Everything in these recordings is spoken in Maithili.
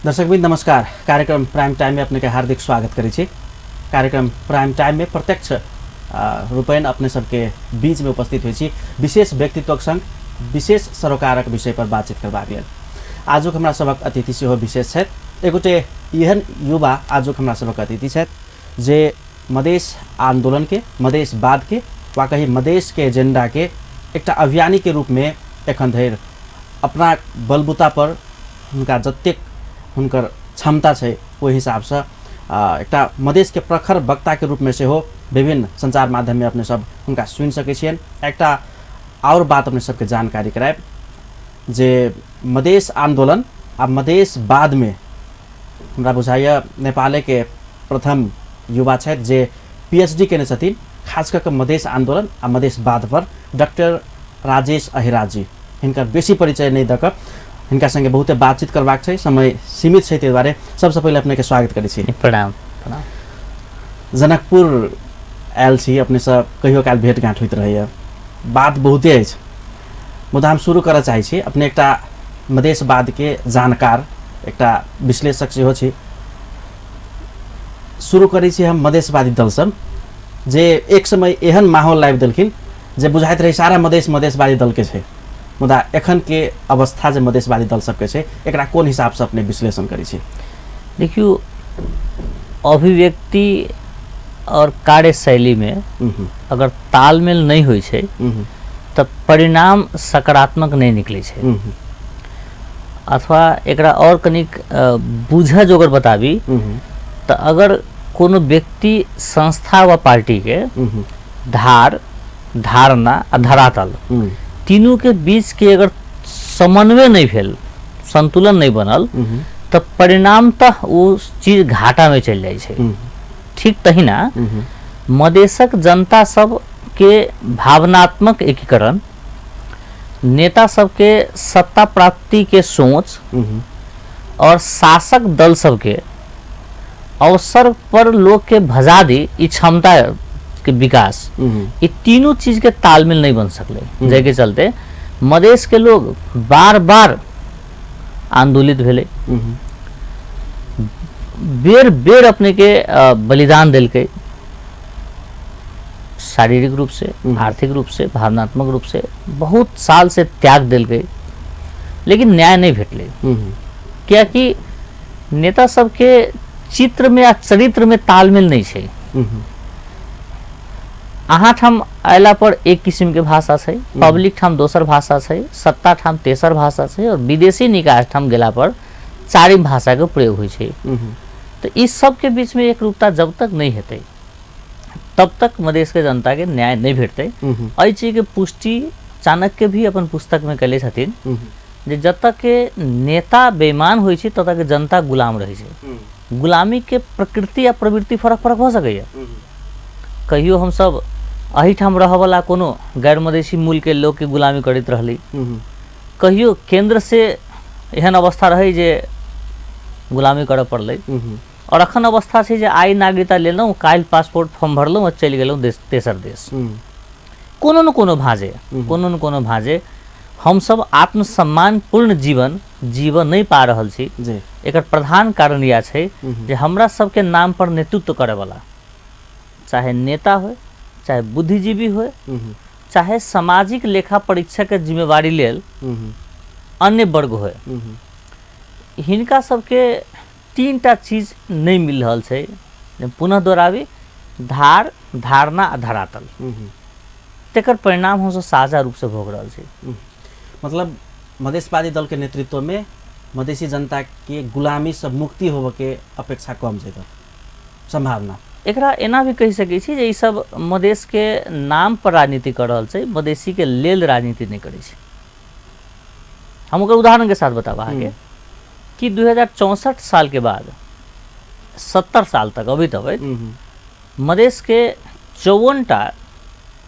दर्शकवृन्द नमस्कार। कार्यक्रम प्राइम टाइम में अपने के हार्दिक स्वागत करै छी। कार्यक्रम प्राइम टाइम में प्रत्यक्ष रूपेण अपने सबके बीच में उपस्थित होइ छी विशेष व्यक्तित्वक संग विशेष सरोकारक विषय पर बातचीत करबाक लेल। आजुक हमरा सभक अतिथि सेहो विशेष छथि। एगोटे एहन युवा आजुक हमरा सभक अतिथि छथि जे मधेश आंदोलन के, मधेशवाद के वा कही मधेश के एजेंडा के एकटा अभियानी के रूप में एखन धरि अपना बलबूता पर हुनका जतेक हुनकर क्षमता छै ओहि हिसाबसँ एकटा मधेश के प्रखर वक्ता के रूप में सेहो विभिन्न संचार माध्यम में अपने सब हुनका सुनि सकै छियनि। एकटा और बात अपने सबके जानकारी करायब जे मधेश आंदोलन आ मधेशवाद में हमरा बुझाइए नेपाले के प्रथम युवा छथि जे पीएचडी केने छथिन, खास कऽ के मधेश आंदोलन आ मधेशवाद पर डॉक्टर राजेश अहिराजी। हिनकर बेसी परिचय नहि दऽ कऽ हिनका संगे बहुते बातचीत करबाक छै, समय सीमित छै, ताहि दुआरे सबसँ पहिले अपने के स्वागत करै छी। प्रणाम। प्रणाम। जनकपुर आयल छी, अपनेसँ कहियो काल भेट घाँट होइत रहैए, बात बहुते अछि, मुदा हम शुरू करऽ चाहै छी। अपने एकटा मधेशवादके जानकार, एकटा विश्लेषक सेहो छी। शुरू करै छी हम मधेशवादी दल सब जे एक समय एहन माहौल लाबि देलखिन जे बुझाइत रहै सारा मधेश मधेशवादी दलके छै, मुदा एखन के अवस्था जे मधेशवादी दल सबके छै एकरा कोन हिसाबसँ अपने विश्लेषण करै छी? देखियौ, अभिव्यक्ति और कार्यशैलीमे अगर तालमेल नहि होइ छै तऽ परिणाम सकारात्मक नहि निकलै छै। अथवा एकरा और कनिक बूझऽ जोगर बताबी तऽ अगर कोनो व्यक्ति, संस्था वा पार्टीके धार, धारणा आ धरातल तीनू के बीच के अगर समन्वय नहि भेल, संतुलन नहि बनल, तऽ परिणामतः ओ चीज घाटामे चलि जाइ छै। ठीक तहिना मधेशक जनता सबके भावनात्मक एकीकरण, नेता सबके सत्ता प्राप्ति के सोच और शासक दल सबके अवसर पर लोग के भजा दी ई क्षमता के विकास, ई तीनों चीज के तालमेल नहीं बन सकले, जाहिके चलते मधेश के लोग बार बार आंदोलित भेले, बेर बेर अपने के बलिदान देलकै, शारीरिक रूप से, आर्थिक रूप से, भावनात्मक रूप से बहुत साल से त्याग देलकै, लेकिन न्याय नहीं भेटलै। कियाकि नेता सबके चित्र में आ चरित्र में तालमेल नहीं छै। अहाँ ठाम अयला पर एक किस्म के भाषा छै, पब्लिक ठाम दोसर भाषा छै, सत्ता ठाम तेसर भाषा छै और विदेशी निकाय ठाम गेला पर चारिम भाषा के प्रयोग होइ छै। तऽ ई सबके बीच में एकरूपता जब तक नहीं हेतै तब तक मधेश के जनता के न्याय नहीं भेटतै। एहि चीज के पुष्टि चाणक्य भी अपन पुस्तक में कैले छथिन जे जतऽ के नेता बेईमान होइ छै ततऽ के जनता गुलाम रहै छै। गुलामी के प्रकृति आ प्रवृत्ति फरक फरक भऽ सकैए। कहियो हमसब एहिठाम रहऽवला कोनो गैर मधेशी मूल के लोक के गुलामी करैत रहली, कहियो केंद्र से एहन अवस्था रहै जे गुलामी करऽ पड़लै, और अखन अवस्था छै जे आइ नागरिकता लेलहुँ, काल्हि पासपोर्ट फॉर्म भरलहुँ आ चलि गेलहुँ देश, तेसर देश। कोनो न कोनो भाँजे, कोनो न कोनो भाँजे हमसब आत्मसम्मानपूर्ण जीवन जीवन नहि पा रहल छी। एकर प्रधान कारण इएह छै जे हमरा सबके नाम पर नेतृत्व करऽवला चाहे नेता होय, चाहे बुद्धिजीवी होय, चाहे सामाजिक लेखा परीक्षा के जिम्मेवारी लेल अन्य वर्ग होय, हिनका सबके तीन टा चीज नहि मिल रहल छै। पुनः दोहराबी, धार, धारणा आ धरातल। तकर परिणाम हमसब साझा रूप से भोग रहल छी। मतलब मधेशवादी दल के नेतृत्व में मधेशी जनता के गुलामी से मुक्ति होबे के अपेक्षा कम छै, संभावना एकरा एना भी कहि सकै छी जे ई सब मधेश के नाम पर राजनीति कर रहल छै, मधेशी के लेल राजनीति नहि करै छै। हम ओकर उदाहरण के साथ बताब अहाँके कि 2064 साल के बाद 70 साल तक अबैत अबैत मधेश के 54 टा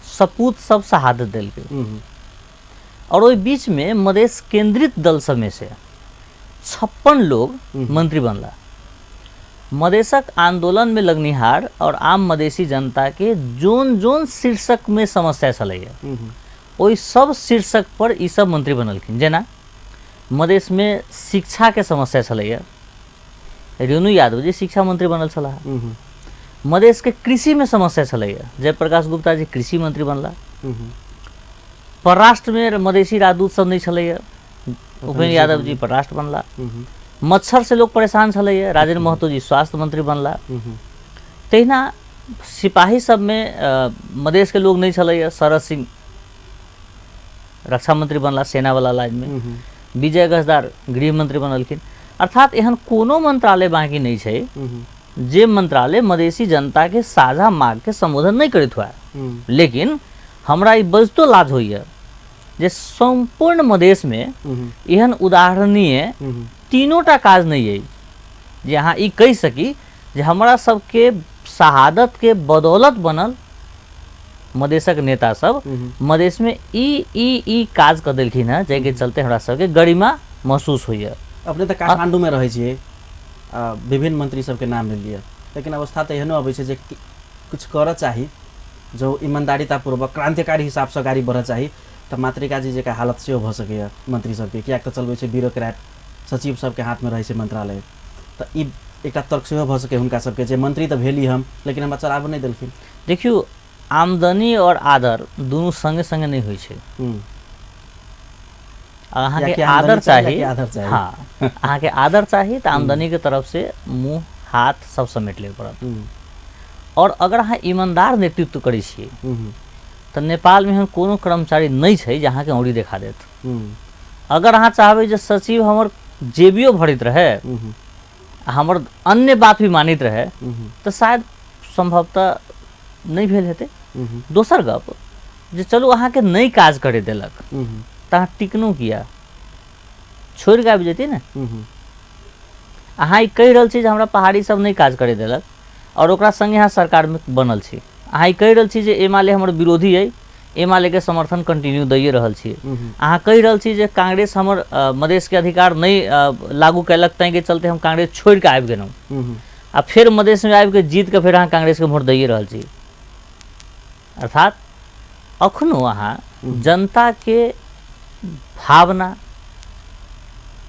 सपूत सब शहादत देलकै और ओहि बीच में मधेश केंद्रित दल सब में से 56 लोग मंत्री बनला। मधेशक आंदोलन में लगनिहार और आम मधेशी जनता के जोन जोन शीर्षक में समस्या छलैया ओहि सब शीर्षक पर ई सब मंत्री बनलखिन। जेना मधेश में शिक्षा के समस्या छलैया, रेणु यादव जी शिक्षा मंत्री बनल छलाह। मधेशके कृषिमे समस्या छलैए, जयप्रकाश गुप्ता जी कृषि मंत्री बनला। परराष्ट्रमे मधेसी राजदूत सब नहि छलैए, उपेन्द्र यादव जी परराष्ट्र बनला। मच्छर से लोग परेशान छलैए, राजेंद्र महतो जी स्वास्थ्य मंत्री बनला। तहिना सिपाही सबमे मधेशके लोग नहि छलैए, शरद सिंह रक्षा मंत्री बनला सेनावला लाइनमे, विजय गजदार गृह मंत्री बनलखिन। अर्थात एहन कोनो मंत्रालय बाकी नहि छै जे मंत्रालय मधेसी जनताके साझा मागके संबोधन नहि करैत हुए। लेकिन हमरा ई बजतो लाज होइए जे सम्पूर्ण मधेशमे एहन उदाहरणीय तीनोटा काज नहि अइ जे अहाँ ई कहि सकी जे हमरा सबके शहादतके बदौलत बनल मधेशक नेता सब मधेशमे ई ई ई काज कऽ देलखिन हँ, जाहिके चलते हमरा सबके गरिमा महसूस होइए। अपने तऽ काठमाण्डूमे रहै छियै, विभिन्न मंत्री सबके नाम लेलियै, लेकिन अवस्था तऽ एहनो अबै छै जे किछु करऽ चाही, जो ईमानदारितापूर्वक क्रान्तिकारी हिसाबसँ गाड़ी बढ़ऽ चाही, तऽ मातृका जी जकाँ हालत सेहो भऽ सकैए मंत्री सबके, किएक तऽ चलबै छै ब्यूरोक्रेट, सचिव सबके हाथमे रहै छै मंत्रालय। तऽ ई एकटा तर्क सेहो भऽ सकैए हुनका सबके जे मंत्री तऽ भेली हम, लेकिन हमरा चलाबऽ नहि देलखिन। देखियौ, आमदनी आओर आदर दुनू सङ्गे सङ्गे नहि होइ छै। अहाँके आदर चाही, हाँ, अहाँके आदर चाही तऽ आमदनीके तरफसँ मुँह हाथ सब समेट लेबऽ पड़त। आओर अगर अहाँ ईमानदार नेतृत्व करै छियै तऽ नेपालमे एहन कोनो कर्मचारी नहि छै जे अहाँके औरी देखा देत। अगर अहाँ चाहबै जे सचिव हमर जेबियो भरैत रहै, हमर अन्य बात भी मानैत रहै, तऽ शायद सम्भवतः नहि भेल हेतै। दोसर गप जे चलू अहाँके नहि काज करै देलक तऽ अहाँ टिकनौ किया, छोड़ि कऽ आबि जैतियै ने। अहाँ ई कहि रहल छी जे हमरा पहाड़ी सब नहि काज करै देलक आओर ओकरा सङ्गे अहाँ सरकारमे बनल छी। अहाँ ई कहि रहल छी जे एमाले हमर विरोधी अइ, एमालेके समर्थन कंटिन्यू दैए रहल छी। अहाँ कहि रहल छी जे कांग्रेस हमर मधेशके अधिकार नहि लागू कयलक, ताहिके चलते हम कांग्रेस छोड़ि कऽ आबि गेलहुँ, आ फेर मधेशमे आबि कऽ जीत कऽ फेर अहाँ कांग्रेसके वोट दैए रहल छी। अर्थात अखनो अहाँ जनताके भावना,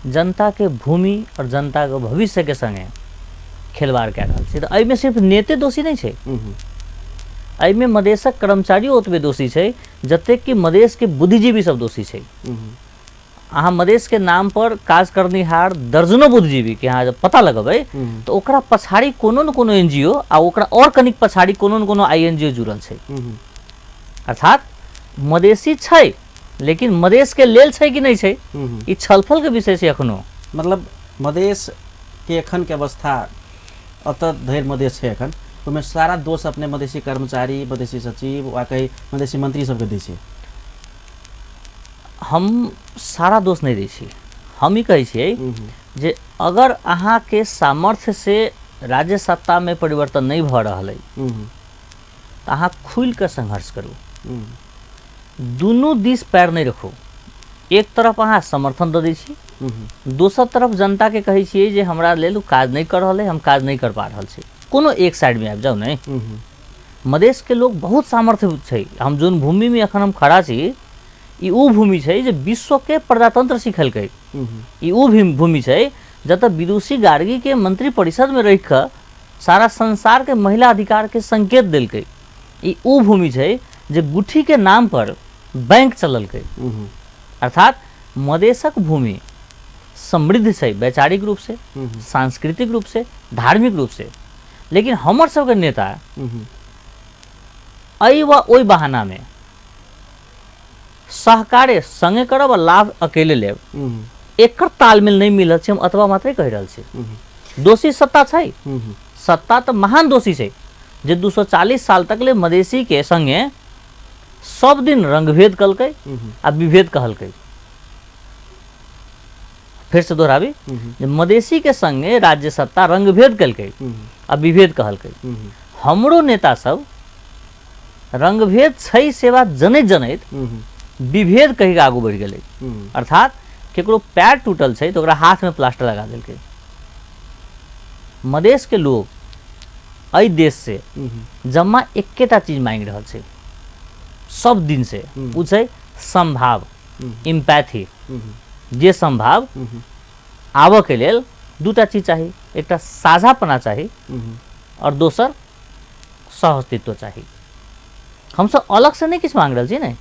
जनताके भूमि आओर जनताके भविष्यके सङ्गे खेलवाड़ कए रहल छी। तऽ एहिमे सिर्फ नेते दोषी नहि छै, एहिमे मधेशक कर्मचारियो ओतबे दोषी छै जतेक कि मधेशके बुद्धिजीवी सब दोषी छै। अहाँ मधेशके नाम पर काज करनिहार दर्जनो बुद्धिजीवीके अहाँ जब पता लगेबै तऽ ओकरा पछाड़ी कोनो ने कोनो NGO आ ओकरा आओर कनिक पछाड़ी कोनो ने कोनो INGO जुड़ल छै। अर्थात मधेशी छै लेकिन मधेशके लेल छै कि नहि छै, ई छलफलके विषय छै एखनो। मतलब मधेशके एखनके अवस्था अतऽ धरि मधेश छै एखन, ओहिमे सारा दोष अपने मधेसी कर्मचारी, मधेसी सचिव वा कही मधेसी मंत्री सबके दै छै। हम सारा दोष नहि दै छी, हम ई कहै छियै जे अगर अहाँके सामर्थ्य से राज्य सत्तामे परिवर्तन नहि भऽ रहल अइ तऽ अहाँ खुलि कऽ संघर्ष करू, दुनू दिस पैर नहि रखू। एक तरफ अहाँ समर्थन दऽ दै छी, दोसर तरफ जनताके कहै छियै जे हमरा लेल ओ काज नहि कऽ रहल अइ, हम काज नहि कर पा रहल छी। कोनो एक साइडमे आबि जाउ ने। मधेशके लोक बहुत सामर्थ्य छै। हम जोन भूमिमे एखन हम खड़ा छी, ई ओ भूमि छै जे विश्वके प्रजातंत्र सिखेलकै। ई ओ भूमि छै जतऽ विदुषी गार्गीके मंत्री परिषदमे रहि कऽ सारा संसारके महिला अधिकारके संकेत देलकै। ई ओ भूमि छै जे गुठीके नाम पर बैंक चललकै। अर्थात मधेशक भूमि समृद्ध छै वैचारिक रूप से, सांस्कृतिक रूप से, धार्मिक रूप से, लेकिन हमर सबके नेता एहि वा ओहि बहानामे सहकार्य संगे करब आ लाभ अकेले लेब, एकर तालमेल नहि मिलल छै। हम अतबा मात्रे कहि रहल छी। दोषी सत्ता छै, सत्ता तऽ महान दोषी छै जे 240 साल तक ले मधेसी के संगे सब दिन रंगभेद कलकै आ विभेद कहलकै। फिर से दोहराबी जे मधेसी के संगे राज्य सत्ता रंगभेद कलकै आ विभेद कहलकै। हमरो नेता सब रंगभेद छै सेवा जनैत जनैत विभेद कहि कऽ आगू बढ़ि गेलै। अर्थात केकरो पैर टूटल छै तऽ ओकरा हाथमे प्लास्टर लगा देलकै। मधेशके लोग एहि देश से जम्मा एकेटा चीज मांगि रहल छै सब दिन से, ओ छै संभाव, इम्पैथी। जे संभाव आबऽ के लेल दूटा चीज चाही, एकटा साझापना चाही और दोसर सहअस्तित्व चाही। हमसब अलगसँ नहि किछु मांगि रहल छी ने,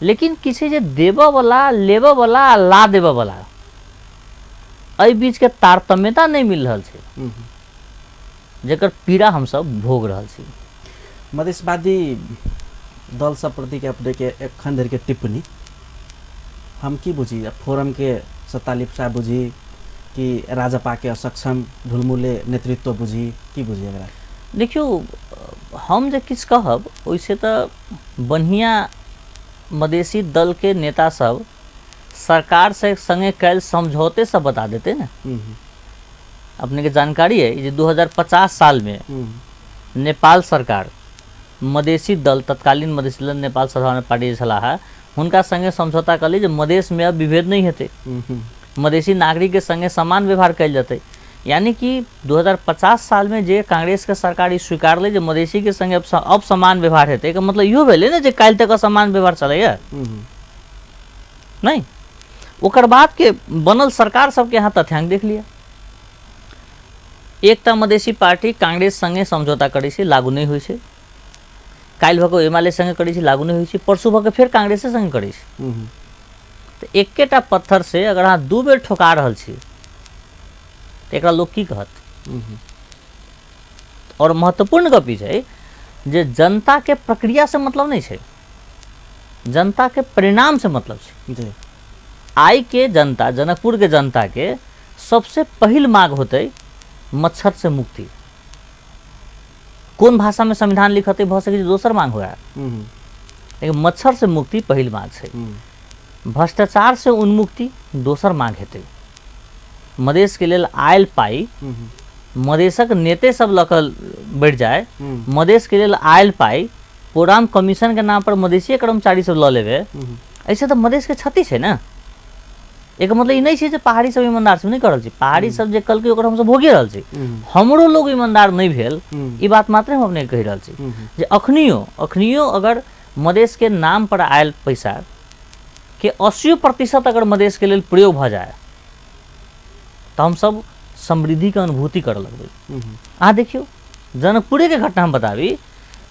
लेकिन किछु जे देबऽवला, लेबऽवला आ ला देबऽवला, एहि बीचके तारतम्यता नहि मिल रहल छै, जकर पीड़ा हमसब भोग रहल छी। मधेशवादी दल सब प्रतिके अपनेके एखन धरिके टिप्पणी हम की बुझी? फोरमके सत्ता लिप्सा बुझी कि राजपा के असक्षम ढुलमुले नेतृत्व बुझी, की बुझी एकरा? देखियौ, हम जे किछु कहब ओहिसँ तऽ बढ़िआँ मधेशी दलके नेता सब सरकार से संगे कैल समझौते सब बता देते ने। अपने के जानकारी है जे 2050 साल में नेपाल सरकार मधेशी दल, तत्कालीन मधेशी दल नेपाल साधारण पार्टी जे छलाह है, हुनका संगे समझौता कली जे मधेश में अब विभेद नहीं हेतै, मधेशी नागरिक के संगे समान व्यवहार कयल जेतै। यानी कि 2050 साल में जे कांग्रेस के सरकार ई स्वीकारलै जे मधेशी के संगे अब समान व्यवहार हेतै, एकर मतलब इहो भेलै ने जे काल्हि तक असमान व्यवहार चलैया नहीं। ओकर बाद के बनल सरकार सबके यहाँ तथ्यांक देख लिअ, एकटा मधेशी पार्टी कांग्रेस संगे समझौता करै छै, लागू नहि होइ छै, काल्हि भऽ कऽ एमाले संगे करै छै, लागू नहि होइ छै, परसू भऽ कऽ फेर कांग्रेसे संगे करै छै। तऽ एकेटा पत्थर से अगर अहाँ दू बेर ठोका रहल छी तऽ एकरा लोक की कहत? और महत्वपूर्ण गप ई छै जे जनता के प्रक्रिया से मतलब नहि छै, जनता के परिणाम से मतलब छै। आइ के जनता, जनकपुर के जनता के सबसे पहिल मांग होतै मच्छर से मुक्ति। कोन भाषा में संविधान लिखते भऽ सकै छै दोसर मांग हुए, लेकिन मच्छर से मुक्ति पहिल मांग छै। भ्रष्टाचार से उन्मुक्ति दोसर मांग हेतै। मधेश के लेल आयल पाइ मधेशक नेते सब लऽ कऽ बढ़ि जाय, मधेश के लेल आयल पाइ प्रोग्राम कमीशन के नाम पर मधेशीय कर्मचारी सब लऽ लेबै, एहिसँ तऽ मधेश के क्षति छै ने। एकर मतलब ई नहि छै जे पहाड़ी सब ईमानदार सब नहि कर रहल छै, पहाड़ी सब जे कहलकै ओकर हमसब भोगिए रहल छी। हमरो लोग ईमानदार नहि भेल, ई बात मात्र हम अपने कहि रहल छी जे अखनियो अखनियो अगर मधेश के नाम पर आयल पैसा के 80% अगर मधेश के लेल प्रयोग भऽ जाय तऽ हमसब समृद्धि के अनुभूति करऽ लगबै। अहाँ देखियौ जनकपुरे के घटना हम बताबी,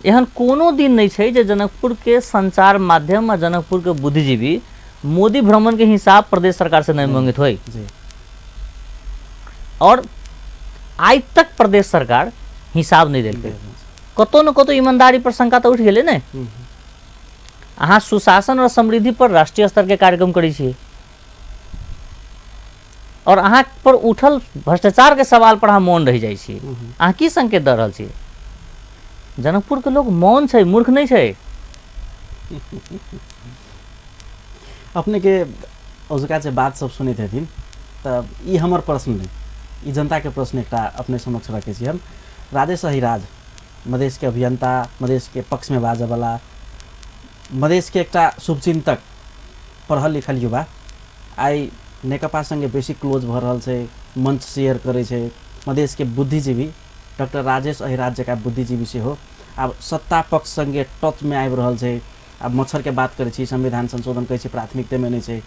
एहन कोनो दिन नहि छै जे जनकपुर के संचार माध्यम आ जनकपुर के बुद्धिजीवी मोदी भ्रमण के हिसाब प्रदेश सरकार से नहीं मंगित होई। और आइ तक प्रदेश सरकार हिसाब नहीं देलकै। कतौ न कतौ ईमानदारी पर शंका तऽ उठि गेलै ने। अहाँ सुशासन और समृद्धि पर राष्ट्रीय स्तर के कार्यक्रम करै छियै और अहाँ पर उठल भ्रष्टाचार के सवाल पर अहाँ मौन रहि जाइ छियै। अहाँ की संकेत दऽ रहल छियै? जनकपुर के लोग मौन छै, मूर्ख नहि छै। अपने के औजुका जे बात सब सुनैत हेथिन तऽ ई हमर प्रश्न नहि, ई जनता के प्रश्न एकटा अपने समक्ष रखै छी हम। राजेश अहिराज मधेश के अभियंता, मधेश के पक्ष में बाजऽवला, मधेश के एकटा शुभचिंतक पढ़ल लिखल युवा आइ नेकपा संगे बेसी क्लोज भऽ रहल छै, मंच शेयर करै छै। मधेश के बुद्धिजीवी डॉक्टर राजेश अहिराज जकाँ बुद्धिजीवी सेहो आब सत्ता पक्ष संगे टच में आबि रहल छै। आब मच्छर के बात करै छी, संविधान संशोधन कहै छी प्राथमिकता में नहि छै।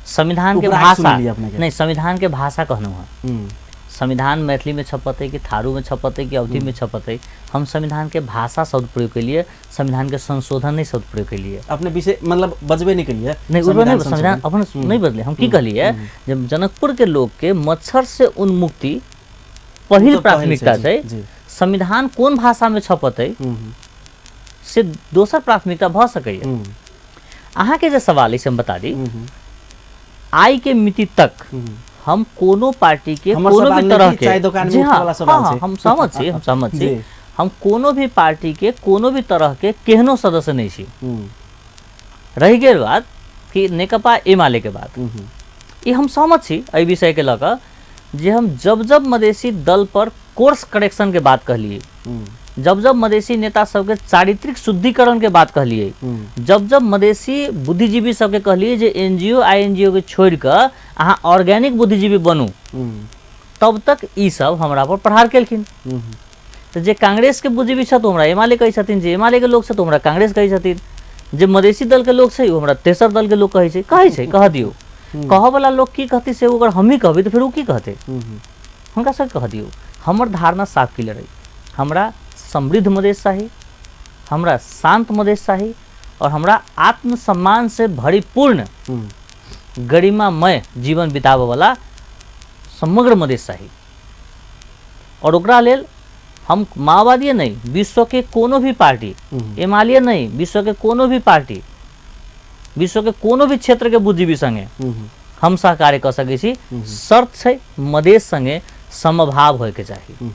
संविधान के भाषा नहीं, संविधान के भाषा कहलहुँ हँ। संविधान मैथिली में छपतै कि थारू में छपतै कि अवधि में छपतै, हम संविधान के भाषा शब्द प्रयोग केलिए, संविधान के संशोधन नहीं शब्द प्रयोग केलिए। अपने विषय मतलब बजबे नहीं केलिए। नहीं, संविधान संविधान अपन नहीं बदले। हम की कहलिए जब जनकपुर के लोग के मच्छर से उन्मुक्ति पहिल प्राथमिकता छै, संविधान कोन भाषा में छपतै से दोसर प्राथमिकता भऽ सकैए। अहाँके जे सवाल अछि हम बता दी, आइ के मिति तक हम कोनो पार्टी के कोनो भी तरह के, जी हाँ, हाँ, हम सहमत छी, हम सहमत छी, हम कोनो भी पार्टी के कोनो भी तरह के केहनो सदस्य नहीं छी। रहि गेल बात कि नेकपा एमाले के बात, ई हम सहमत छी एहि विषय के लऽ कऽ जे हम जब जब मधेशी दल पर कोर्स करेक्शन के बात कहलिए, जब जब मधेशी नेता सबके चारित्रिक शुद्धिकरण के बात कहलिए, जब जब मधेशी बुद्धिजीवी सबके कहलिए जे एनजीओ आईएनजीओ के छोड़ि कऽ अहाँ ऑर्गेनिक बुद्धिजीवी बनू, तब तक ई सब हमरा पर प्रहार केलखिन। तऽ जे कांग्रेस के बुद्धिजीवी छथि ओ हमरा एमाले कहै छथिन, जे एमाले के लोक छथि ओ हमरा कांग्रेस कहै छथिन, जे मधेशी दल के लोक छै ओ हमरा तेसर दल के लोक कहै छै, कहै छै, कह दियौ। कहऽ वाला लोग की कहतै से अगर हमही कहबै तऽ फेर ओ की कहतै? हुनका सबके कह दियौ हमर धारणा साफ क्लियर अइ, हमरा समृद्ध मधेश चाही, हमरा शांत मधेश चाही और हमरा आत्मसम्मान से भरिपूर्ण गरिमामय जीवन बिताबऽ वाला समग्र मधेश चाही। और ओकरा लेल हम माओवादीए नहीं, विश्व के कोनो भी पार्टी, एमालिए नहीं, विश्व के कोनो भी पार्टी, विश्व के कोनो भी क्षेत्र के बुद्धिजीवी संगे हम सहकार्य कऽ सकै छी। शर्त छै मधेश संगे समभाव होइके चाही,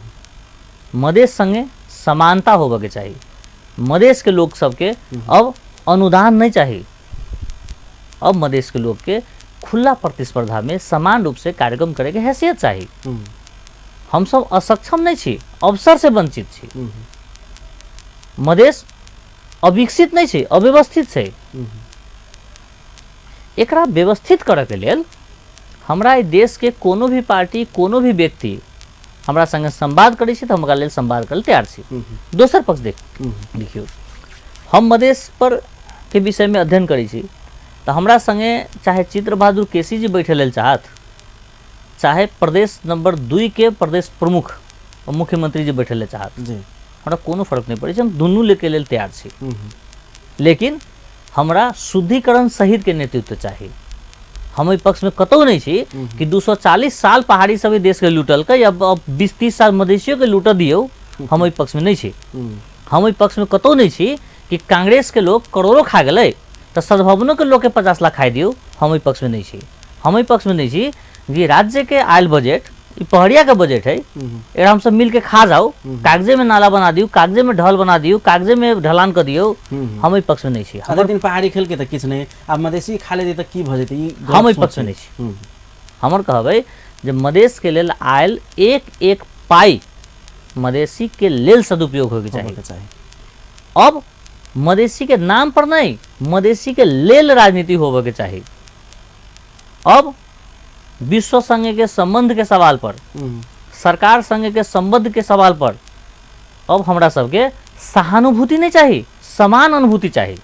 मधेश संगे समानता होबऽके चाही। मधेश के लोक सबके अब अनुदान नहीं चाही, अब मधेश के लोग के खुला प्रतिस्पर्धा में समान रूप से कार्यक्रम करे के हैसियत चाही। हम सब असक्षम नहीं छी, अवसर से वंचित छी। मधेश अविकसित नहीं छै, अव्यवस्थित छै। एकरा व्यवस्थित करऽ के लेल हमरा एहि देश के कोनो भी पार्टी, कोनो भी व्यक्ति हमरा संगे संवाद करै छै तऽ हम ओकरा लेल संवाद करै तैयार छी। दोसर पक्ष देखियौ, हम मधेश पर के विषयमे अध्ययन करै छी तऽ हमरा संगे चाहे चित्र बहादुर केसी जी बैठे लेल चाहत, चाहे प्रदेश नंबर 2 के प्रदेश प्रमुख और मुख्यमंत्री जी बैठे लेल चाहत, हमरा कोनो फर्क नहीं पड़ै छै, हम दुनू लेके लेल तैयार छी। लेकिन हमरा शुद्धिकरण सहित के नेतृत्व चाही। हम एहि पक्षमे कतहु नहीं छी कि 240 साल पहाड़ी सब देश के लूटलकै, अब 20-30 साल मधेशियो के लूटऽ दियौ, हम एहि पक्षमे नहीं छी। हम एहि पक्षमे कतहु नहीं छी कि कांग्रेस के लोग करोड़ों खा गेलै तऽ सद्भवनो के लोग के 50 लाख खाइ दियौ, हम एहि पक्षमे नहीं छी। हम एहि पक्षमे नहीं छी जे राज्य के आयल बजट ई पहड़िया के बजट है, एकरा हम सब मिल के खा जाओ, कागजे में नाला बना दियौ, कागजे में ढल बना दियौ, कागजे में ढलान कर दियौ, हम एहि पक्षमे नहीं छी। हर दिन पहाड़ी खेलके तऽ किछु नहीं, आब मधेसी खा लेतै तऽ की भऽ जेतै, ई हम एहि पक्षमे नहीं छी। हमर कहबै जे मधेश के लेल आयल एक एक पाई मधेसी के लेल सदुपयोग होइके चाही। अब मधेसी के नाम पर नहीं, मधेसी के लेल राजनीति होबऽके चाही। अब विश्व संघ के संबंध के सवाल पर, सरकार संघ के संबंध के सवाल पर अब हमरा सबके सहानुभूति नहीं चाही, समान अनुभूति चाही।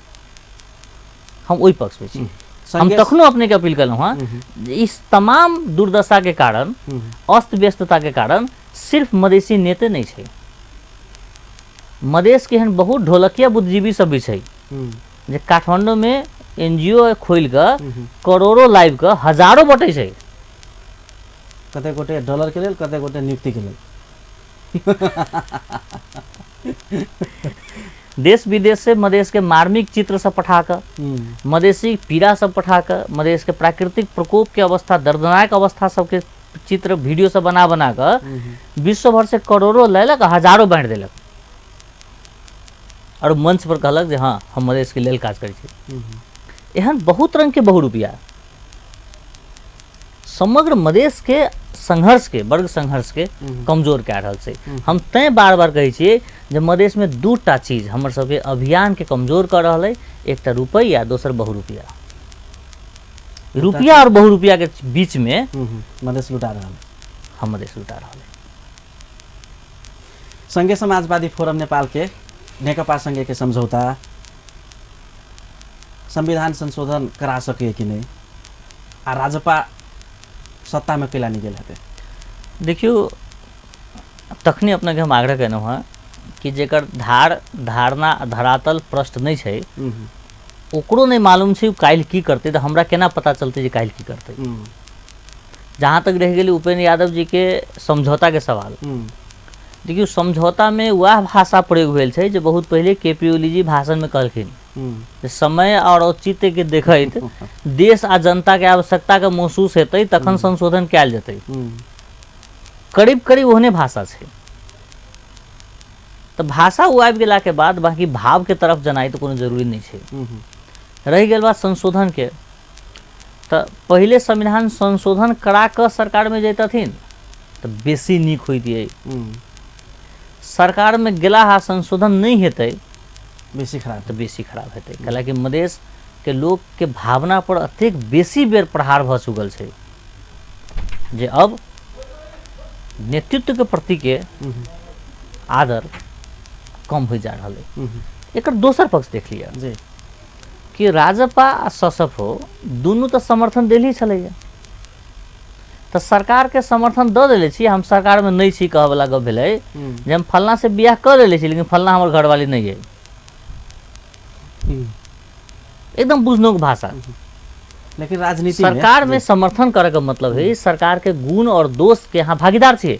हम ओहि पक्ष में छी। हम तखनो अपने के अपील कलहुँ हँ, इस तमाम दुर्दशा के कारण, अस्त व्यस्तता के कारण सिर्फ मधेसी नेते नहीं छै, मधेश के एहन बहुत ढोलकिया बुद्धिजीवी सब भी छै जे काठमांडू में एनजीओ खोलि कऽ करोड़ों लाइव कऽ हजारों बटै छै, कते गोटे डॉलर के लेल, कते गोटे नियुक्ति के लेल। देश विदेश से मधेश के मार्मिक चित्र सब पठा कऽ, मधेसी पीड़ा सब पठा कऽ, मधेश के प्राकृतिक प्रकोप के अवस्था, दर्दनाक अवस्था सबके चित्र वीडियो सब बना बना कऽ विश्व भर से करोड़ों लेलक, हजारों बाँटि देलक और मंच पर कहलक जे हाँ हम मधेश के लेल काज करै छी। एहन बहुत रंग के बहुरूपिया समग्र मधेश के संघर्ष के, वर्ग संघर्ष के कमजोर कए रहल छै। हम तैं बार बार कहै छियै जे मधेश में दूटा चीज हमर सबके अभियान के कमजोर कऽ रहल अइ, एकटा रुपैआ, दोसर बहुरूपिया। रुपया और बहुरूपिया के बीच में मधेश लुटा रहल, हम मधेश लुटा रहल। संघीय समाजवादी फोरम नेपाल के नेकपा संघ के समझौता संविधान संशोधन करा सके कि नहीं, आ राजपा सत्ता में कैला नहीं गेल हेतै? देखियौ, तखने अपने के हम आग्रह केलहुँ हँ कि जेकर धार धारणा धरातल प्रश्न नहीं छै, ओकरो नहीं मालूम छै काल्हि की करतै, तऽ हमरा केना पता चलतै जे काल्हि की करतै। जहाँ तक रहि गेलै उपेन्द्र यादव जी के समझौता के सवाल, देखियौ समझौता में वएह भाषा प्रयोग भेल छै जे बहुत पहिले के पी ओली जी भाषण में कहलखिन, समय और औचित्य के देखैत देश आ जनता के आवश्यकता के महसूस हेतै तखन संशोधन कयल जेतै। करीब करीब ओहने भाषा छै। तऽ भाषा ओ आबि गेलाके बाद बाकी भाव के तरफ जेनाइ तऽ कोनो जरूरी नहि छै। रहि गेल बात संशोधन के, तऽ पहिले संविधान संशोधन करा कऽ सरकारमे जैतथिन तऽ बेसी नीक होइतियै। सरकारमे गेला हा संशोधन नहि हेतै बेसी खराब, तऽ बेसी खराब हेतै। कैलाकि मधेश के लोक के भावना पर अतेक बेसी बेर प्रहार भऽ चुकल छै जे अब नेतृत्व के प्रति के आदर कम हो जा रहल है। एकर दोसर पक्ष देख लिअ जी। कि राजपा आ ससफो दुनू तऽ समर्थन देली छलैया, तऽ सरकारके समर्थन दऽ देले छी, हम सरकारमे नहि छी कहऽवला गप भेलै जे हम फलना से बियाह कऽ लेले छी लेकिन फलना हमर घरवाली नहि अइ। एकदम बुझनोक भाषा। लेकिन राजनीति सरकार में समर्थन करे के मतलब है सरकार के गुण और दोष के अहाँ भागीदार छियै,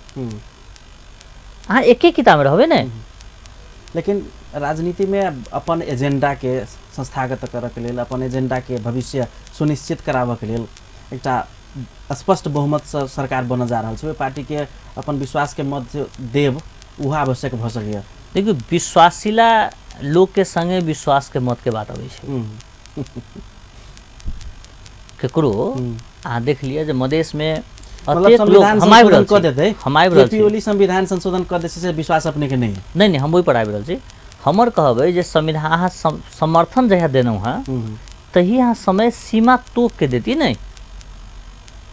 अहाँ एके किताब में रहबै ने। लेकिन राजनीति में अपन एजेंडा के संस्थागत करऽ के लेल, अपन एजेंडा के भविष्य सुनिश्चित कराबऽ के लेल एकटा स्पष्ट बहुमत से सरकार बनऽ जा रहल छै, ओहि पार्टी के अपन विश्वास के मत देब उहो आवश्यक भऽ सकैए। देखियौ, विश्वासिला लोक के संगे विश्वास के मत के बात अबै छै। केकरो अहाँ देख लिअ जे मधेश में मतलब अतेक लोक संविधान हम आबि संशोधन रहल कऽ छी, देतै, हम आबि रहल केपी छी, ओली संविधान संशोधन कऽ देतै से विश्वास अपने के नहीं है। नहि नहि, हम ओहि पर आबि रहल छी। हमर कहब अइ जे संविधान अहाँ समर्थन जहिया देलहुँ हेँ तही अहाँ समय सीमा तोप के देती ने,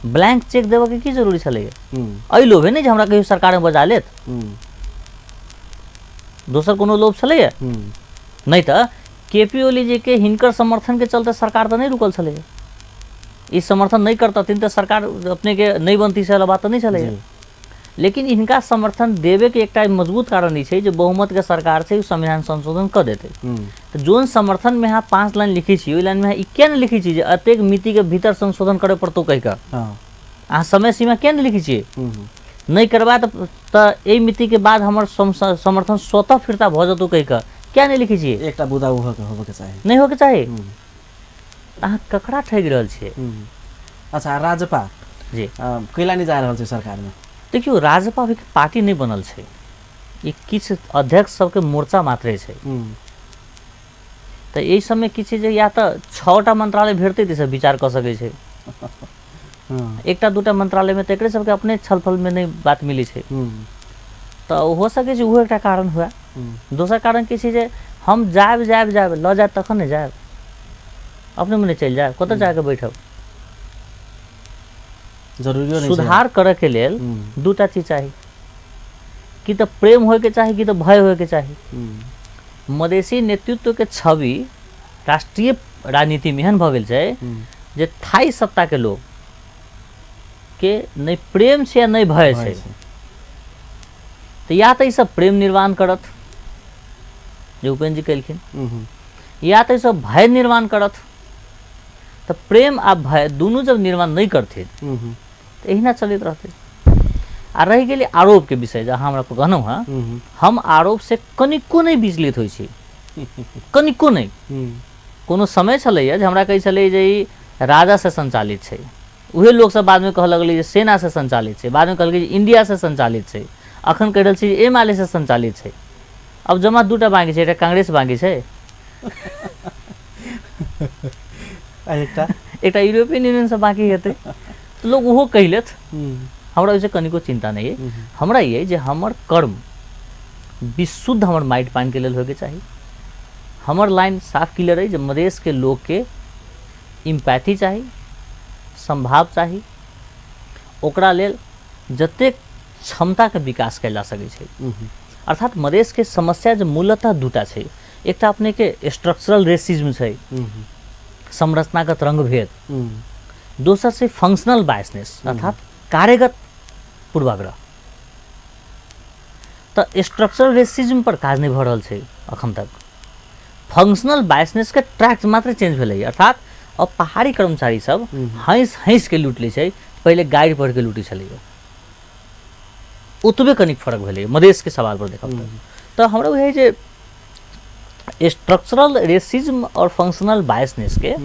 ब्लैंक चेक देबऽ के की जरूरी छलैया? एहि लोभे नहि जे हमरा कहियो सरकारमे बजा लेत, दोसर कोनो लोभ छलैया? नहि तऽ के पी ओली जी के हिनकर समर्थन के चलते सरकार तऽ नहि रुकल छलैया। ई समर्थन नहि करतथिन तऽ सरकार अपने के नहि बनती, से वाला बात तऽ नहि छलैया। लेकिन हिनका समर्थन देबे के एकटा मजबूत कारण ई छै जे बहुमत के सरकार छै, ओ संविधान संशोधन कऽ देतै। तऽ जोन समर्थन में अहाँ 5 लाइन लिखै छी, ओहि लाइन में अहाँ ई किया नहि लिखै छी जे एतेक मिति के भीतर संशोधन करय पड़तौ कहि कऽ? अहाँ समय सीमा किया नहि लिखै छियै? नहि करबा तऽ एहि मिति के बाद हमर समर्थन स्वतः फिरता भऽ जेतौ कहि कऽ किया नहि लिखै छियै? एकटा बुदा ओहो के होबऽ के चाही। नहि होके चाही। अहाँ ककरा ठगि रहल छियै? अच्छा, राजपा जी कैला नहि जा रहल छै सरकारमे? देखियौ, राजपा अभी पार्टी नहि बनल छै, ई किछु अध्यक्ष सबके मोर्चा मात्रे छै। तऽ एहि सबमे की छै जे या तऽ 6टा मंत्रालय भेटतै तऽ सब विचार कऽ सकै छै। एकटा दूटा मंत्रालयमे तऽ एकरे सबके अपने छलफलमे नहि बात मिलै छै, तऽ हो सकै छै ओहो एकटा कारण हुए। दोसर कारण की छै जे हम जायब जायब जायब लऽ जायब तखन ने जायब, अपने मने चलि जायब, कतऽ जाके बैठब? जरूरियो नहि छै। सुधार करऽ के लेल दूटा चीज चाही, कि तऽ प्रेम होइके चाही कि तऽ भय होइके चाही। मधेसी नेतृत्व के छवि राष्ट्रीय राजनीति में एहन भऽ गेल छै जे थाई सत्ता के लोग के नहि प्रेम छै आ नहि भय छै। तऽ या तऽ ई सब प्रेम निर्माण करत जे उपेन्द्र जी केलखिन, या तऽ ई सब भय निर्माण करत। तऽ प्रेम आ भय दुनू जब निर्माण नहि करथिन तऽ एहिना चलैत रहतै। आ रहि गेलै आरोपके विषय, जे अहाँ हमरा कहलहुँ हँ, हम आरोप से कनिको नहि विचलित होइ छी, कनिको नहि। कोनो समय छलैया जे हमरा कहै छलै जे ई राजा से संचालित छै, उहे लोक सब बादमे कहऽ लगलै जे सेना से संचालित छै, बादमे कहलकै जे इंडिया से संचालित छै, अखन कहि रहल छै जे एम से संचालित छै। अब जमा दूटा बाँकी छै, एकटा कांग्रेस बाँकी छै, एकटा एकटा यूरोपियन यूनियन से बाँकी हेतै, तऽ लोक ओहो कहि लेत। हमरा ओहिसँ कनिको चिन्ता नहि अइ। हमरा ई अइ जे हमर कर्म विशुद्ध हमर माटि पानिके लेल होइके चाही। हमर लाइन साफ क्लियर अइ जे मधेशके लोकके इम्पैथी चाही, संभाव चाही, ओकरा लेल जतेक क्षमताके विकास कयल जा सकै छै। अर्थात मधेशके समस्या जे मूलतः दूटा छै, एकटा अपनेके स्ट्रक्चरल रेसिज्म छै, संरचनागत रंगभेद, दोसर छै फंक्शनल बायसनेस, अर्थात कार्यगत पूर्वाग्रह। तऽ स्ट्रक्चरल रेसिज्म पर काज नहि भऽ रहल छै अखन तक, फंक्शनल बायसनेस के ट्रैक मात्र चेंज भेलै। अर्थात अब पहाड़ी कर्मचारी सब हँसि हँसि के लूटि लै छै, पहिले गाड़ि पढ़ि के लूटै छलैया, ओतबे कनिक फर्क भेलै मधेशके सवाल पर देखब तऽ हमरा बुझाइ जे स्ट्रक्चरल रेसिज्म और फंक्शनल बायसनेस के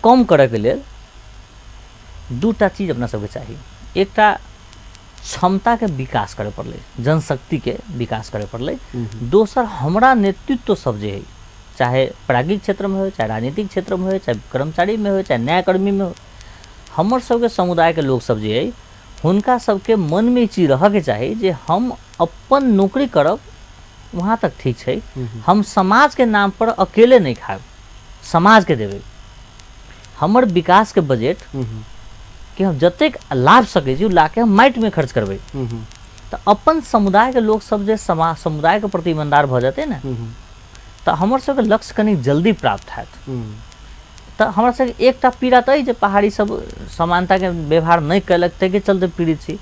कम करैके लेल दूटा चीज अपना सबके चाही। एकटा क्षमताके विकास करे पड़लै, जनशक्तिके विकास करे पड़लै। दोसर हमरा नेतृत्व सब जे है, चाहे प्राज्ञिक क्षेत्रमे हो, चाहे राजनीतिक क्षेत्रमे हो, चाहे कर्मचारीमे हो, चाहे न्यायकर्मीमे हो, हमर सबके समुदायके लोक सब जे है हुनका सबके मनमे ई चीज रहऽके चाही जे हम अपन नौकरी करब वहाँ तक ठीक छै, हम समाजके नाम पर अकेले नहि खायब, समाजके देबै। हमर विकासके बजट कि हम जतेक लाभ सकै छी ओ लाके हम माटिमे खर्च करबै। तऽ अपन समुदायके लोक सब जे समुदायके प्रति ईमानदार भऽ जेतै ने, तऽ हमर सबके लक्ष्य कनि जल्दी प्राप्त हैत। तऽ हमरा सबके एकटा पीड़ा तऽ अइ जे पहाड़ी सब समानताके व्यवहार नहि कयलक, ताहिके चलते पीड़ित छी।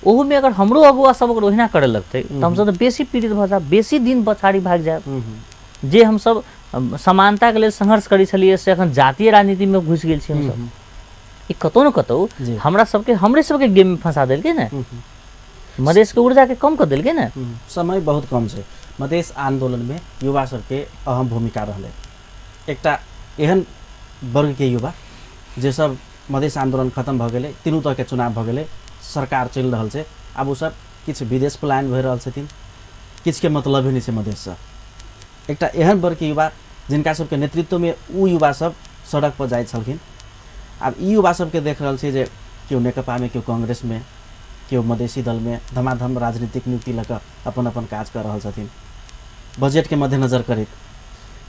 ओहूमे अगर हमरो अगुआ सब अगर ओहिना करय लगतै तऽ हमसब तऽ बेसी पीड़ित भऽ जायब, बेसी दिन पछाड़ी भागि जायब। जे हमसब समानताके लेल संघर्ष करै छलियै से अखन जातीय राजनीतिमे घुसि गेल छी हमसब। ई कतौ ने कतौ हमरा सबके हमरे सबके गेममे फंसा देलकै ने, मधेशके ऊर्जाके कम कऽ देलकै ने। समय बहुत कम छै। मधेश आन्दोलनमे युवा सबके अहम भूमिका रहलै। एकटा एहन वर्गके युवा जे सब मधेश आन्दोलन खतम भऽ गेलै, तीनू तरहके चुनाव भऽ गेलै, सरकार चलि रहल छै, आब ओ सब किछु विदेश पलायन भऽ रहल छथिन, किछुके मतलबे नहि छै मधेशसँ। एकटा एहन वर्गके युवा जिनका सबके नेतृत्वमे ओ युवा सब सड़क पर जाइत छलखिन, आब ई युवा सबके देख रहल छी जे केओ नेकपामे, केओ कांग्रेसमे, केओ मधेसी दलमे धमाधम राजनीतिक नियुक्ति लऽ कऽ अपन अपन काज कऽ रहल छथिन। बजटके मद्देनजर करैत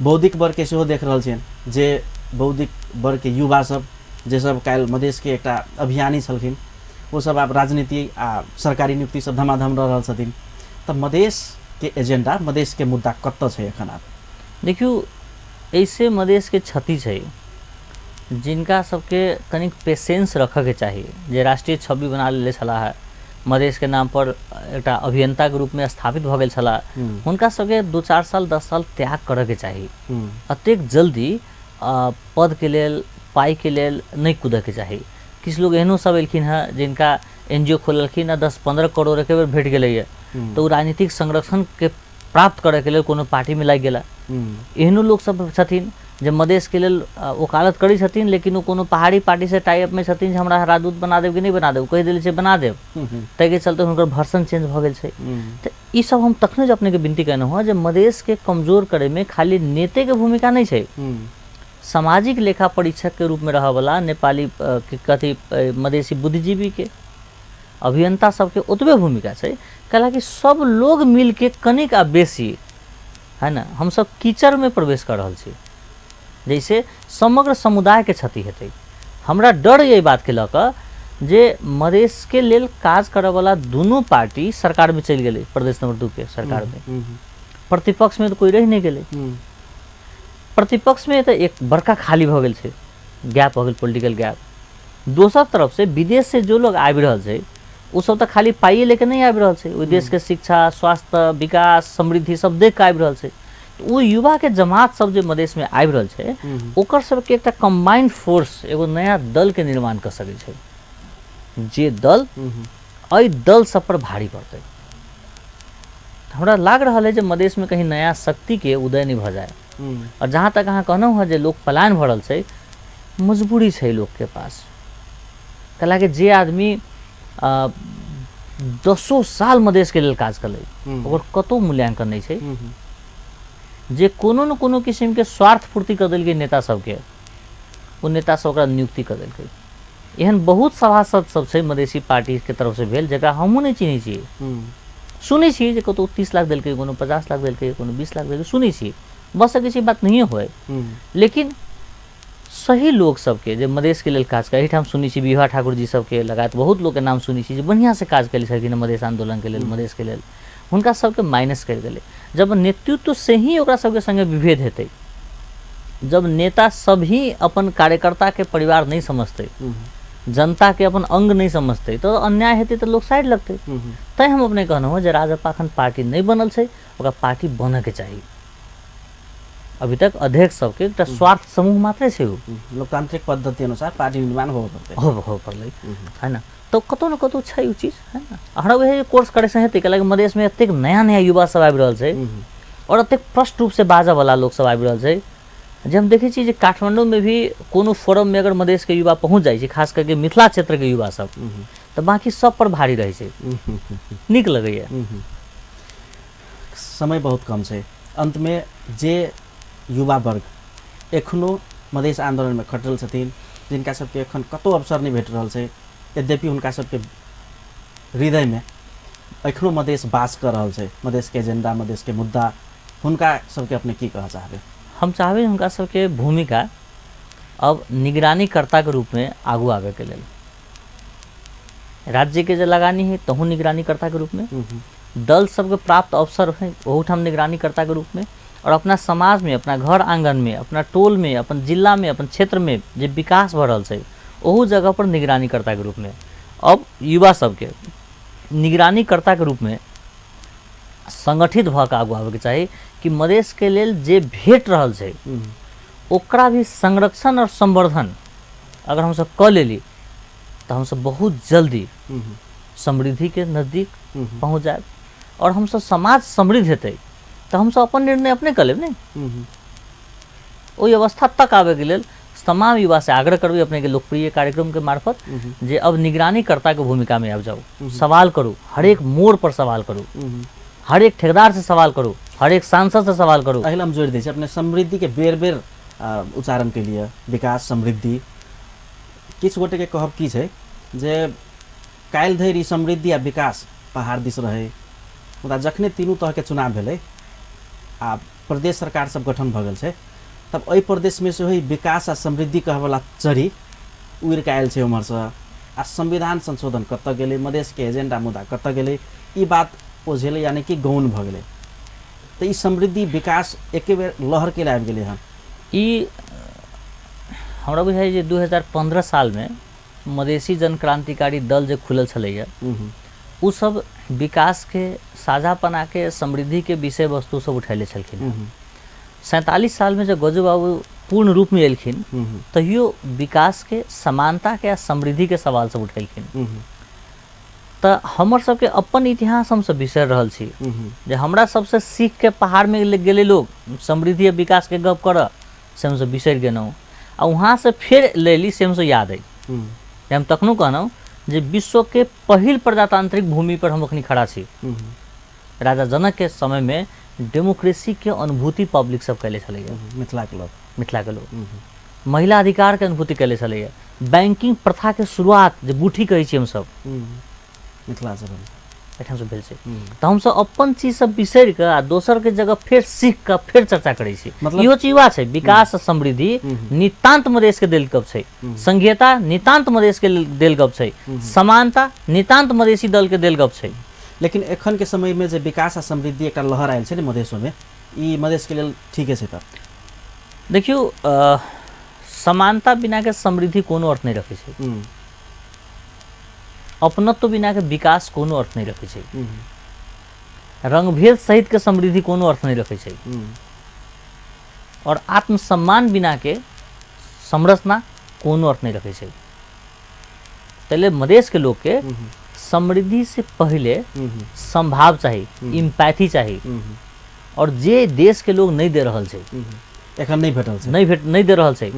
बौद्धिक वर्गके सेहो देख रहल छियनि जे बौद्धिक वर्गके युवा सब जे सब काल्हि मधेशके एकटा अभियानी छलखिन ओ सब आब राजनीति आ सरकारी नियुक्ति सब धमाधम रह रहल छथिन। तऽ मधेशके एजेंडा, मधेशके मुद्दा कतऽ छै एखन आब? देखियौ, एहिसँ मधेशके क्षति छै। जिनका सबके कनिक पेशेंस रखऽके चाही, जे राष्ट्रीय छवि बना लेले छलाह है, मधेशके नामपर एकटा अभियन्ताके रूपमे स्थापित भऽ गेल छलाह, हुनका सबके 2-4 साल 10 साल त्याग करऽके चाही। अतेक जल्दी पदके लेल, पाइके लेल नहि कूदऽके चाही। किछु लोग एहनो सब एलखिन हँ जिनका NGO खोललखिन आ 10-15 करोड़ एके बेर भेट गेलैए, तऽ ओ राजनीतिक संरक्षणके प्राप्त करैके लेल कोनो पार्टीमे लागि गेला। एहनो लोक सब छथिन जे मधेशके लेल वकालत करै छथिन, लेकिन ओ कोनो पहाड़ी पार्टीसँ टाइपमे छथिन जे हमरा राजदूत बना देब कि नहि बना देब, कहि देले छै बना देब, ताहिके चलते हुनकर वर्सन चेंज भऽ गेल छै। तऽ ई सब हम तखने जे अपनेके विनती केलहुँ हँ जे मधेशके कमजोर करैमे खाली नेतेके भूमिका नहि छै, सामाजिक लेखा परीक्षकके रूपमे रहऽवला नेपाली कथी मधेसी बुद्धिजीवीके, अभियंता सबके ओतबे भूमिका छै। कैलाकि सब लोग मिलके कनिक आ बेसी है ना हमसब कीचड़मे प्रवेश कऽ रहल छी, जैसे समग्र समुदायके क्षति हेतै। हमरा डर एहि बातके लऽ कऽ जे मधेशके लेल काज करऽवला दुनू पार्टी सरकारमे चलि गेलै, प्रदेश नंबर 2 के सरकारमे, प्रतिपक्षमे तऽ कोइ रहि नहि गेलै। प्रतिपक्षमे तऽ एक बड़का खाली भऽ गेल छै, गैप भऽ गेल, पोलिटिकल गैप। दोसर तरफसँ विदेशसँ जो लोग आबि रहल छै ओ सब तऽ खाली पाइए लेके नहि आबि रहल छै, ओहि देशके शिक्षा, स्वास्थ्य, विकास, समृद्धि सब देख कऽ आबि रहल छै। तऽ ओ युवाके जमात सब जे मधेशमे आबि रहल छै ओकर सबके एकटा कम्बाइंड फोर्स, एगो नया दलके निर्माण कऽ सकै छै, जे दल एहि दल सब पर भारी पड़तै। हमरा लाग रहल है जे मधेशमे कहीं नया शक्तिके उदय नहि भऽ जाय। और जहाँ तक अहाँ कहलहुँ हँ जे लोक पलायन भऽ रहल छै, मजबूरी छै लोकके पास। कैलाकि जे आदमी 10 साल मधेशके लेल काज कलै ओकर कतहु मूल्यांकन नहि छै। जे कोनो ने कोनो किसिमके स्वार्थ पूर्ति कऽ देलकै नेता सबके, ओ नेता सब ओकरा नियुक्ति कऽ देलकै। एहन बहुत सभासद सब छै मधेसी पार्टीके तरफसँ भेल जकरा हमहूँ नहि चिन्है छियै, सुनै छियै जे कतहु 30 लाख देलकै, कोनो 50 लाख देलकै, कोनो 20 लाख देलकै, सुनै छियै। भऽ सकै छै बात नहिए होय, लेकिन सही लोक सबके जे मधेशके लेल काज करै, एहिठाम सुनै छी विभा ठाकुर जी सबके लगायत बहुत लोकके नाम सुनै छी जे बढ़िआँसँ काज करै छलखिन मधेश आन्दोलनके लेल, मधेशके लेल, हुनका सबके माइनस करि गेलै। जब नेतृत्व से ही ओकरा सबके सङ्गे विभेद हेतै, जब नेता सब ही अपन कार्यकर्ताके परिवार नहि समझतै, जनताके अपन अंग नहि समझतै, तऽ अन्याय हेतै, तऽ लोक साइड लगतै। तैँ हम अपने कहलहुँ हँ जे राजपा एखन पार्टी नहि बनल छै, ओकरा पार्टी बनऽके चाही। अभी तक अध्यक्ष सबके एकटा स्वार्थ समूह मात्रे छै। ओ लोकतांत्रिक पद्धति अनुसार पार्टी निर्माण होबऽ पड़तै, होबऽ पड़लै है ना। तऽ कतहु ने कतहु छै ओ चीज है ना। हमरा वएह कोर्स करेक्शन हेतै, कैलाकि मधेशमे एतेक नया नया युवा सब आबि रहल छै और एतेक स्पष्ट रूपसँ बाजऽवला लोक सब आबि रहल छै जे हम देखै छी जे काठमाण्डूमे भी कोनो फोरममे अगर मधेशके युवा पहुँच जाइ छै, खास करके मिथिला क्षेत्रके युवा सब, तऽ बाँकी सब पर भारी रहै छै। नीक लगैए। समय बहुत कम छै। अन्तमे जे युवा वर्ग एखनो मधेश आन्दोलनमे खटल छथिन, जिनका सबके एखन कतहु अवसर नहि भेट रहल छै, यद्यपि हुनका सबके हृदयमे एखनो मधेश वास कऽ रहल छै, मधेशके एजेंडा, मधेशके मुद्दा, हुनका सबके अपने की कहऽ चाहबै? हम चाहबै हुनका सबके भूमिका अब निगरानीकर्ताके रूपमे आगू आबैके लेल, राज्यके जे लगानी है तहु निगरानीकर्ताके रूपमे, दल सबके प्राप्त अवसर है ओहूठाम निगरानीकर्ताके रूपमे, और अपना समाजमे, अपना घर आङ्गनमे, अपना टोलमे, अपन जिलामे, अपन क्षेत्रमे जे विकास भऽ रहल छै ओहू जगह पर निगरानीकर्ताके रूपमे अब युवा सबके निगरानीकर्ताके रूपमे संगठित भऽ कऽ आगू आबैके चाही कि मधेशके लेल जे भेट रहल छै ओकरा भी संरक्षण और संवर्धन अगर हमसब कऽ लेली तऽ हमसब बहुत जल्दी समृद्धिके नजदीक पहुँच जायब। और हमसब समाज समृद्ध हेतै तऽ हमसब अपन निर्णय अपने कऽ लेब ने। ओहि अवस्था तक आबैके लेल तमाम युवा से आग्रह करबै अपने के लोकप्रिय कार्यक्रम के मार्फत जे अब निगरानीकर्ता के भूमिका में आबि जाउ, सवाल करू, हरेक मोड़ पर सवाल करू, हरेक ठेकेदार से सवाल करू, हरेक सांसद से सवाल करू। एहि हम जोड़ि दै छी, अपने समृद्धि के बेर बेर उच्चारण के लिए विकास समृद्धि, किछु गोटे के कहब की छै जे काल्हि धरि ई समृद्धि आ विकास पहाड़ दिस रहै, मुदा जखने तीनू तहके चुनाव भेलै आ प्रदेश सरकार सब गठन भऽ गेल छै तब एहि प्रदेशमे सेहो ई विकास आ समृद्धि कहवला चढ़ी उड़ि कऽ आयल छै उम्हरसँ। आ संविधान संशोधन कतऽ गेलै, मधेशके एजेंडा मुद्दा कतऽ गेलै, ई बात ओझेलै, यानी कि गौण भऽ गेलै। तऽ ई समृद्धि विकास एके बेर लहर के आबि गेलै हन। ई हमरा बुझाइ जे 2015 सालमे मधेशी जनक्रांतिकारी दल जे खुलल छलैया ओ सब विकास के, साझापना के, समृद्धि के विषय वस्तु सब उठैले छलखिन। 47 साल में जब गजू बाबू पूर्ण रूप में एलखिन तहियो विकास के, समानता के आ समृद्धि के सवाल सब उठेलखिन। तऽ हमर सबके अपन इतिहास हमसब बिसरि रहल छी जे हमरा सबसे सीख के पहाड़ में गेलै लोग समृद्धि आ विकास के गप करऽ, से हमसब बिसरि गेलहुँ आ वहाँ से फेर लेली से हमसब याद अइ। हम तखनो कहलहुँ जे विश्व के पहिल प्रजातांत्रिक भूमि पर हम अखनी खड़ा छी। राजा जनक के समय में डेमोक्रेसी के अनुभूति पब्लिक सब कैले छलैया, मिथिला के लोग, मिथिला के लोग महिला अधिकार के अनुभूति कैले छलैया, बैंकिंग प्रथा के शुरुआत जे बूठी कहै छी हमसब मिथिला से एहिठाम से भेल छै। तऽ हमसब अपन चीज सब बिसरि कऽ आ दोसर के जगह फेर सीख कऽ फेर चर्चा करै छी। मतलब इहो चीज वएह छै, विकास आ समृद्धि नितान्त मधेश के देल गप छै, संघीयता नितान्त मधेश के देल गप छै, समानता नितान्त मधेशी दल के देल गप छै। लेकिन एखन के समय में जे विकास आ समृद्धि एकटा लहर आयल छै ने मधेशो में, ई मधेश के लेल ठीके छै। तब देखियौ, समानता बिना के समृद्धि कोनो अर्थ नहि रखै छै, अपनत्व बिना के विकास कोनो अर्थ नहि रखै छै, रंगभेद सहित के समृद्धि कोनो अर्थ नहि रखै छै, और आत्मसम्मान बिना के संरचना कोनो अर्थ नहि रखै छै। ताहि मधेश के लोग के समृद्धि से पहले संभाव चाही, इम्पैथी चाही, और जे देश के लोग नहीं दे रहल छै, एखन नहीं भेटल छै, नहीं दे रहल छै,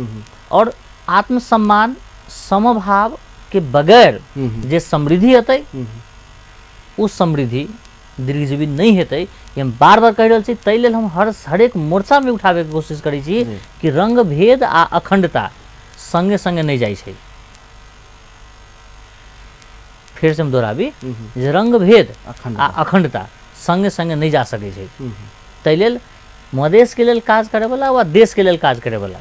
और आत्मसम्मान समभाव के बगैर जे समृद्धि हेतै ओ समृद्धि दीर्घजीवी नहीं हेतै। हम बार बार कहि रहल छी। ताहि लेल हम हरेक मोर्चामे उठाबैके कोशिश करै छी कि रंगभेद आ अखंडता संगे संगे नहीं जाइ छै। फेर से हम दोहराबी जे रंगभेद आ अखंडता संगे संगे नहीं जा सकै छै। ताहि लेल मधेश के लेल काज करैवला वा देश के लेल काज करैवला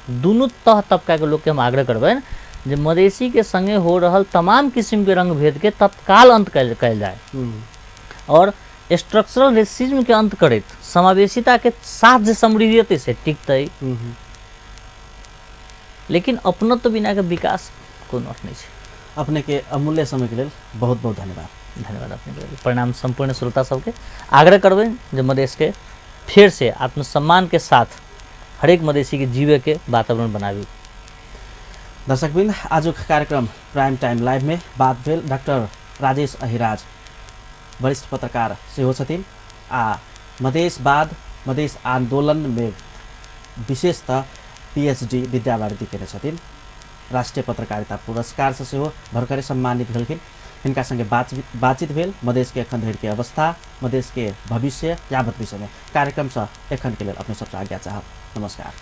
दुनू तह तबका के लोग के हम आग्रह करबनि जे मधेशी के संगे हो रहल तमाम किस्म के रंगभेद के तत्काल अंत कयल जाय और स्ट्रक्चरल रेसिज्म के अंत करैत समावेशिता के साथ जे समृद्धि हेतै से टिकतै। लेकिन अपनत्व बिना के विकास कोनो अर्थ नहीं छै। अपने के अमूल्य समय के लेल बहुत बहुत धन्यवाद। धन्यवाद अपने के। प्रणाम संपूर्ण श्रोता सबके। आग्रह करबै जे मधेश के फेर से आत्मसम्मान के साथ हरेक मधेशी के जीवे के वातावरण बनाबी। दर्शकवृन्द, आजुक कार्यक्रम प्राइम टाइम लाइव में बात भेल डाक्टर राजेश अहिराज, वरिष्ठ पत्रकार सेहो छथिन आ मधेशवाद मधेश आंदोलन में विशेषतः पीएचडी विद्यावारिधि केने छथिन। राष्ट्रीय पत्रकारिता पुरस्कार से सेहो भर्खरे सम्मानित भेलखिन। हिनका संगे बातचीत भेल मधेश के एखन धरि के अवस्था, मधेश के भविष्य यावत विषय में। कार्यक्रम से एखन के लेल अपने सबसे आज्ञा चाहब। नमस्कार।